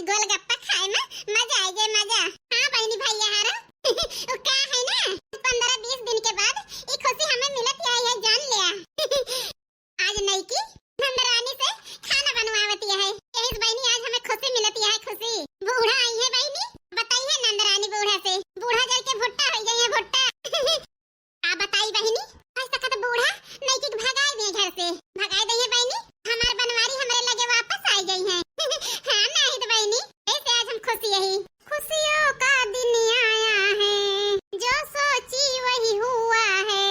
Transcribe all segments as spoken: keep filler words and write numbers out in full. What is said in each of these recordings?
गोलगप्पा खाए में मजा आइ जाए, मजा। हाँ बहिनी भैया हरा, वो का है ना, पन्द्रह बीस दिन के बाद ई खुशी हमें मिलत है, ये जान लिया। आज नईकी नंदरानी से खाना बनवावती है, यही से बहिनी आज हमें खुशी मिलती है, खुशी। बूढ़ा आई है बहिनी, बताई है नंदरानी बूढ़ा से, बूढ़ा जल के भुट्टा हो गई है, भुट्टा। आ बताई बहिनी, आज तक तो बूढ़ा नईकी के भगाई दिए घर से, भगाई दिए बहिनी, हमार बनवारी हमरे लगे वापस आई गई है। हाँ नहीं तो बहिनी, ऐसे आज हम खुशी यही। खुशियों का दिन आया है, जो सोची वही हुआ है।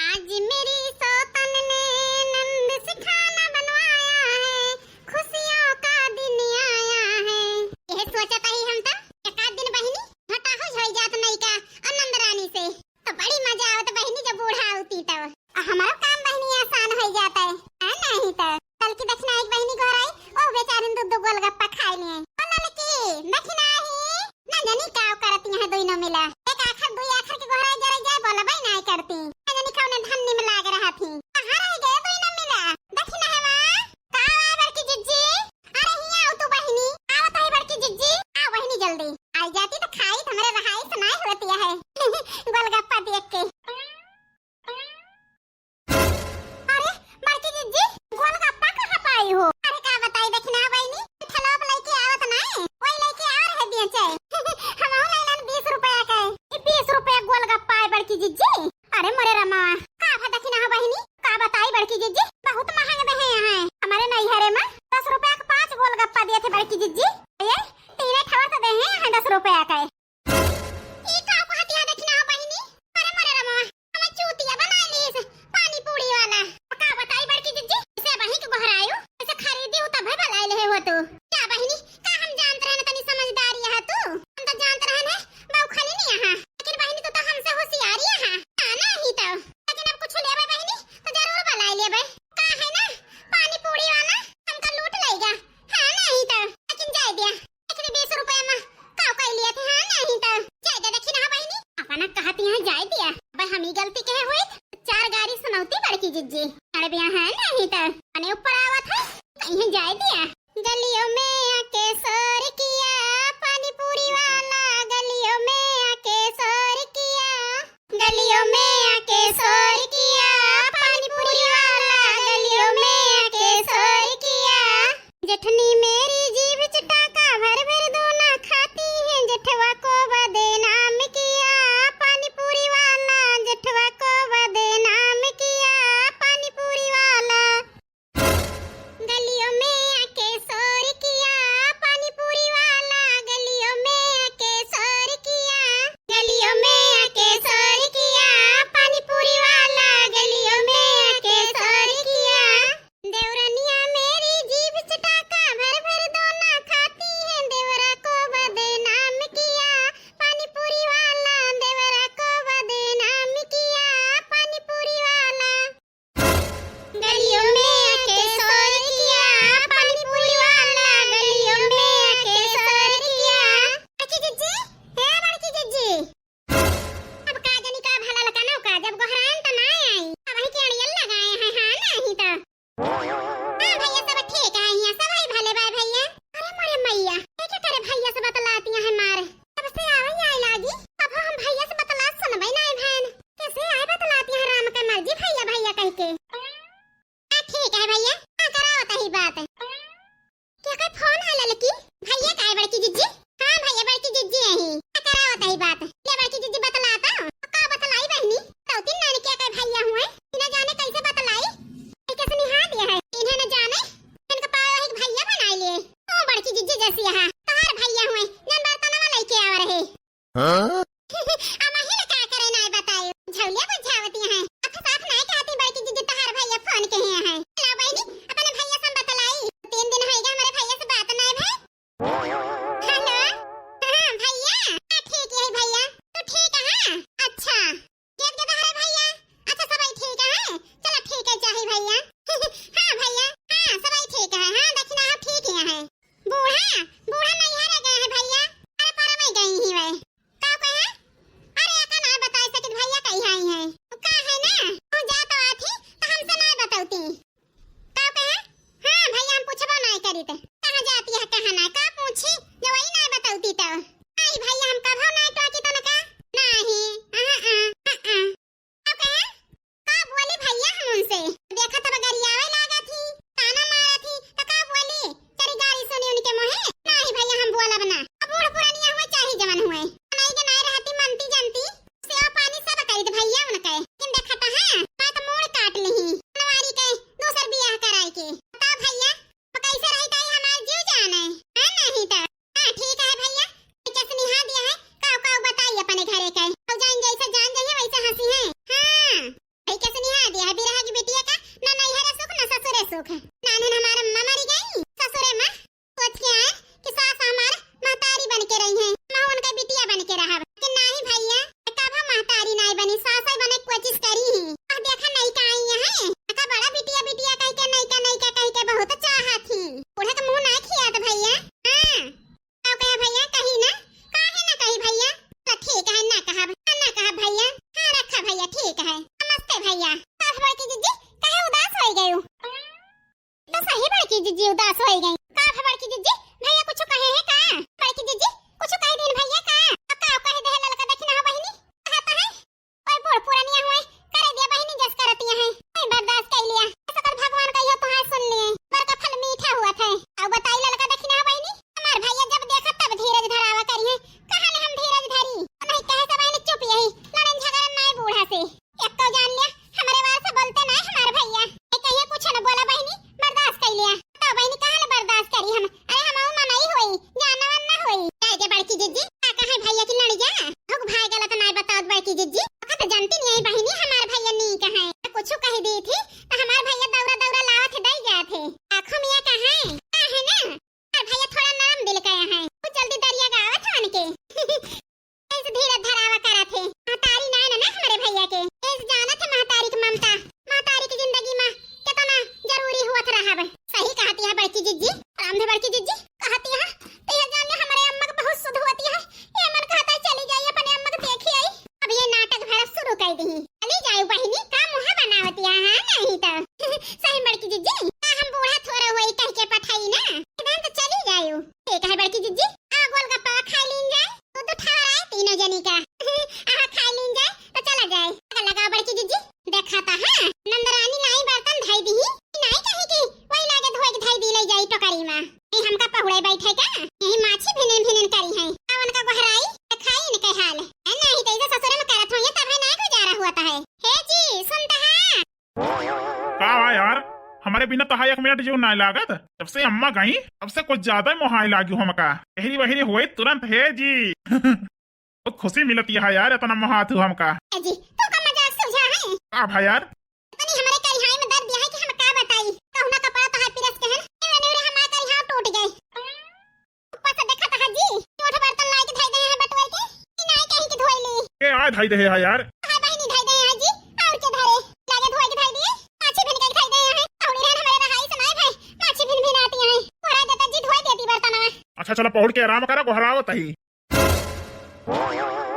आज मेरी सौतन ने नंद से खाना बनवाया है, खुशियों का दिन आया है। यह सोचत ही हम तो एक आध दिन बहिनी घटाहुज होई जात नईका और नंदरानी से। तो बड़ी मजा आवत बहिनी जब बूढ़ा आवती तब। आ हमारो काम बहिनी आसान होई जात है, है नहीं तो। कल की दक्षिणा एक बहिनी घर आई, ओ बेचारिन दो दो गोलगप्पा खाए लिए। ओ ललकी, दक्षिणा ही। ना जानी का करती है दोनों मिला। एक आखर दुई आखर के गोहराई जरे जाए बोला भाई नाई करती। ना जानी कौने धन्नी में लाग रहा थी। कहाँ रह गए दोनों मिला? दक्षिणा है वहाँ। का हुआ बड़की जिज्जी? अरे हियाँ आओ तू बहिनी। आओ तो ही बड़की जिज्जी। आओ बहिनी जल्दी। आई जाती तो खाई तो हमारे रहाई सुनाई होती है। गोलगप्पा देख के। अरे बड़की जिज्जी, गोलगप्पा कहाँ पाई हो? अरे का बताई दक्षिणा बहिनी, थलवा पे लेके आवत ना है, वही लेके आ रहे बेचे। हम ले लेन बीस रुपया के। ई बीस रुपया गोलगप्पा है बड़की जिज्जी। अरे मोरे रमा, का भा दक्षिणा हो बहिनी, का बताई बड़की जिज्जी, बहुत महंग दे हैं यहाँ। हमारे नैहरे में दस रुपया के पाँच गोलगप्पा दिए थे बड़की जिज्जी, ये तीने ठवर तो दे हैं यहाँ दस रुपया के। ई का कहतिया दक्षिणा हो बहिनी? अरे मोरे रमवा, हमें चूतिया बनाई लीस, पानी पूरी वाला। का बताई बड़की जिज्जी, इसे वहीं के गोहरायु, इसे खरीदी हूँ तब है बुलाई ले हो तू। क्या बहिनी, का हम जानत रहन तनी समझदारी है तू? हम तो जानत रहन है, बहू खाली नहीं यहाँ। लेकिन बहिनी तू तो हमसे होशियारी है। हाँ, नहीं तो। लेकिन अब कुछ लेबे बहिनी, तो जरूर बुलाई लेबे। का है ना, पानी पूरी वाला हमका लूट लेगा। हाँ, नहीं तो। लेकिन जाए दिया। एकरे बीस रुपया में का कई लिया थे, हाँ, नहीं तो। जाए दे, देखी ना बहिनी, अपना कहती यहाँ जाए दिया। अब हम ही गलती कहे हुई, चार गारी सुनौती बड़की जिज्जी। अरे बिया है, नहीं तो। अने ऊपर आवत है, कहीं जाए दिया। गलियों में आके शोर किया, पानी पूरी वाला, गलियों में आके शोर किया। गलियों में आके शोर किया, पानी पूरी वाला, गलियों में आके शोर किया। जेठनी मेरी जीभ चटाका, भर भर दोना खाती है, जेठवा को बदनाम किया। पानी पूरी वाला, जेठवा को बदनाम किया। पानी पूरी वाला। गलियों में आके शोर किया, पानी पूरी वाला, गलियों में आके शोर किया। गलियों में आके शोर किया, पानी पूरी वाला, गलियों में आके शोर किया। देवरनिया मेरी जीभ चटाका, भर भर दोना खाती है, देवरा को बदनाम किया। पानी पूरी वाला, देवरा को बदनाम किया। पानी पूरी वाला। गलियों में आके शोर किया, पानी पूरी वाला, गलियों में आके शोर किया। बड़की जिज्जी, हे बड़की जिज्जी। अब का जानी का भला लका ना का, जब गोहरान त ना आई, अब वही के अड़ियल लगाए हैं, हाँ नहीं तो। हाँ भैया, सब ठीक है यहाँ, सब है भले बाय भैया। अरे मोरे मैया, ये क्या करे भैया से बतलाती हैं मारे। तब से आवे ही आए लागी, अब हम भैया से बतला सुनबे नहीं भैन। कैसे आए बतलाती हैं राम के मर्जी भैया भैया कह के। हाँ, ठीक है भैया, हाँ, करावत ही बात। क्या कोई फोन है ललकी? भैया का है बड़की जिज्जी? हाँ भैया, बड़की जिज्जी यही। हाँ, करावत ही बात। ले बड़की जिज्जी बतलाता। का बतलाई बहनी? दो तीन नानी क्या कहे भैया हुए? इन्हें जाने कैसे बतलाई? ये कैसे निहार दिया है? इन्हें न जाने, इनका पावे वही भैया बनाई लिए। ओ बड़की जिज्जी जैसी यहाँ, तोहार भैया हुए, जन बर्तनवा लेके आवा रहे। हाँ? अब वही न का करे नाय बतायो। झौलिया बुझावती हैं। अथ साफ नाय कहती बड़की जिज्जी तहार भैया फोन के ही हैं। ला बहिनी, अपने भैया से हम बतलाई। तीन दिन होइगा हमरे भैया से बात नाय भई। हेलो? हाँ, भैया? हाँ, ठीक है भैया। तू ठीक है? अच्छा। के के तहारे भैया? अच्छा, सबही ठीक है? चला ठीक है, चाही भैया। हाँ भैया, हाँ, सबही ठीक है। हाँ, दक्षिणा हो ठीक है। बूढ़ा, बूढ़ा नैहरे गए हैं भैया। अरे, परवे गई ही वे। का कहे? ये कहे बड़की जिज्जी, आ गोलगप्पा खाइ लीन जाए, दूध उठावा रहे तीनों जनी का। आहा, खाइ लीन जाए, तो चला जाए। लगा, लगा बड़की जिज्जी, देखा ता है, नंदरानी लाई बर्तन धई दी, नाई कही कि वही लागे धोए के धई दी, ले जाई टोकरी में। ये हमका पहुड़े बैठे का, यही माछी भिनन भिनन करी है। आ उनका गोहराई, तो खाई इनके हाल। है नहीं तो इसे ससुरे में करत होइए, तब है ना गुजारा हुआ ता है। हे जी, सुनता है? का बा यार, हमरे बिना तोहार एक मिनट जीव नाय लागत। जब से अम्मा गई, तब से कुछ ज्यादा मोहाय लागी हमका। एहरी बहरी होई तुरंत, हे जी। बहुत खुशी मिलती है यार, इतना मोहात हूँ हमका। ए जी, तू का मजाक सूझा है? का भा यार? इतनी हमरे करिहाई में दर्द दिया है कि हम का बताई। कहूना कपड़ा तोहार पिरस के है, एवरे एवरे हमार करिहाव टूट गए। ऊपर से देखत हा जी, चोट बर्तन लाई के धई दे हैं बटुआ के, कि नाई कहीं के धोई ली। के आय धई दे है यार? हाय बहिनी धई दे हैं जी, और के धरे, लागे धोई के धई दिए, माछी भिन के धई दे हैं, औड़ी रहन हमारे रहाई से नाई भाई, माछी भिन भिन आती हैं, तोरा देता जी धोई देती बर्तन में। अच्छा चला पहुड़ के आराम करा, गोहरावत ही।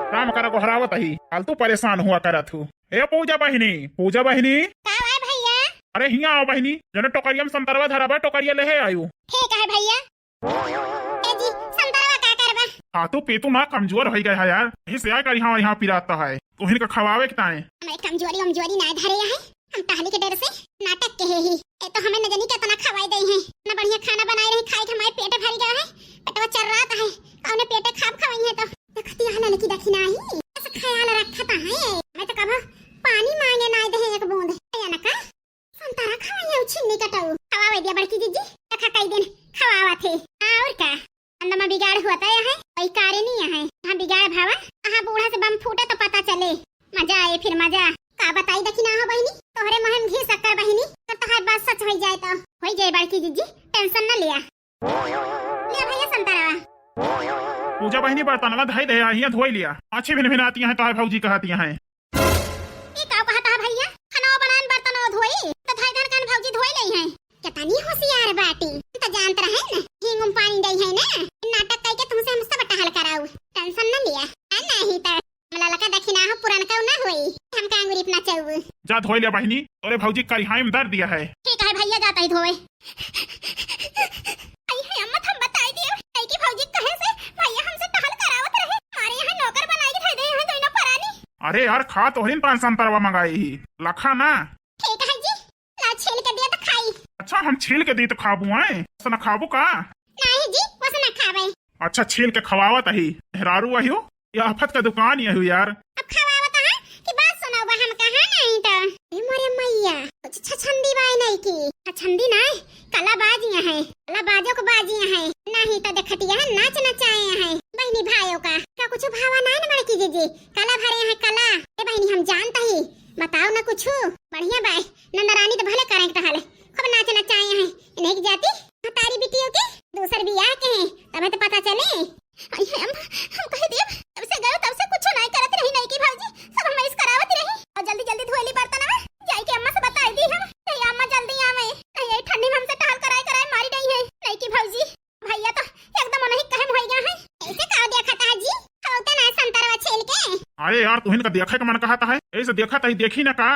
आराम करा, गोहरावत ही, फालतू परेशान हुआ करत हूँ। ए पूजा बहिनी, पूजा बहिनी। का बा भैया? अरे हियाँ आओ बहिनी, जने टोकरिया में संतरवा धरा बा, टोकरिया लेहे आयु। ठीक है भैया। ए जी, संतरवा का करबा? खातू पीतू ना कमजोर होइ गए है यार, यही से आय करिहाव यहाँ पिरात है, तोहिन का खवावे के ताए। हमारे कमजोरी वमजोरी ना धरे है, हम टहली के डर से नाटक के ही। ए तो हमें न जानी कितना खवाई दे है, ना बढ़िया खाना बनाए रही, खाए के हमारे पेट भर गया है, पेटवा चर्रात है, कौने पेटे खाब खवाई है तो। देखती है लड़की देखी नाही, बस ख्याल रखता है, मैं तो कभो पानी मांगे ना दे एक बूंद, या ना का? संतरा खवाइया उ छिन्नी कटाऊ। खवावे दिया बड़की जिज्जी, देखा कई दिन खवावा थे। हाँ, और का? अंदमा बिगाड़ हुआ तय है, वही कारे नहीं है। हाँ, बिगाड़ भावा, हाँ, बूढ़ा से बम फूटे तो पता चले। मजा आए फिर मजा। का बताई दखिना हो बहिनी, तोहरे मुँह में घी शक्कर बहिनी, तो तोहार बात सच होई जाए तो। होई जाए बड़की जिज्जी, tension न लिया। ले भैया संतरा। पूजा बहिनी बर्तनवा धई दे, हियाँ धोई लिया। अच्छी भिन भिन आती हैं, तोहार भौजी कहती हैं। ई का कहता है भैया? खाना बनाए में बर्तन वो धोई, तो धाई धान कान भौजी धोई लई हैं। कितनी होशियार बाटी, हम तो जानत रहे न, हिंग उम पानी दई है ना। नाटक कई के तुमसे हम सब टहल कराऊ, tension न लिया। आ नहीं तो ललका दखिना हो पुरनका ना होई, हमका अंगुरी अपना चाऊ। जा धोई लिया बहिनी, तोरे भौजी करिहाई में दर दिया है। ठीक है भैया, जाता ही धोए। आई है अम्मा, हम बताई दियो, कई की भौजी कहे से भैया हमसे टहल करावत रहे, मारे यहाँ नौकर बनाई के धर दे हैं दोनों परानी। अरे यार, खा तोहरिन पान संतरवा मंगाई ही, लखा ना। ठीक है जी, ला छील के दिया तो खाई। अच्छा, हम छील के दी तो खाबू हैं, वस ना खाबू का? नहीं जी, वस ना खावे। अच्छा, छील के खवावत ही, मेहरारू वही हो, ये आफत का दुकान यही यार। अब खवावत है कि बात सुनावा हम कहा नहीं तो। ए मोरे मैया, कुछ छछंदी बाई नहीं की, छछंदी नहीं, कला बाजियां हैं, कला बाजो को बाजियां हैं, नहीं तो देखतिया है नाच नचाए हैं बहनी भाइयों का। का कुछ भावा नहीं न बड़की जिज्जी, कला भरे हैं कला। ए बहनी हम जानता ही, बताओ ना कुछ बढ़िया बाय। नंदरानी तो भले करें टहल, खूब नाच नचाए हैं, इन्हें की जाती तारी बिटियों के दूसर बियाह के हैं, तबे तो पता चले। आई है अम्मा, हम कह देब, तब से गयो, तब से कुछो नहीं करत रही नई की भौजी, सब हम ऐस करावत रही। और जल्दी जल्दी धोली बर्तनवा, जाई के अम्मा से बताई दी हम। नहीं अम्मा जल्दी आवे, नहीं ये ठंडी में हमसे टहल कराए कराए मारी गई है नई की भौजी। भैया तो एकदम नहीं कहम होई गया है। ऐसे का देखा था जी, खाओ तो ना संतरवा छील के। अरे यार, तुहिन का देखे के मन कहता है, ऐसे देखा तही देखी ना का।